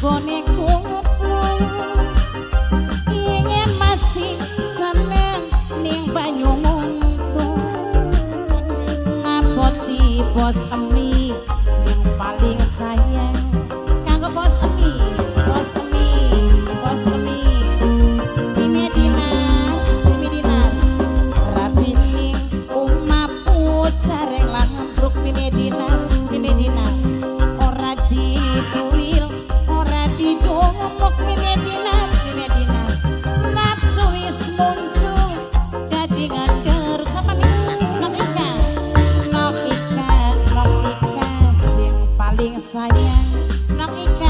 Anggone kumpul ingin masih seneng ning banyu nguntuh ngapoti bos emi sing paling sayang kanggo bos emi, bos emi, bos emi. Mimi Dinar, Mimi Dinar rabining umah pucareng lambruk. Mimi Dinar, Mimi Dinar ora dituil ora didumuk. Mimi Dinar, Mimi Dinar nafsu wis muncul dadi nganderuk. Sapa nih? Nok Ika, Nok Ika, Nok Ika sing paling sayang. Nok Ika.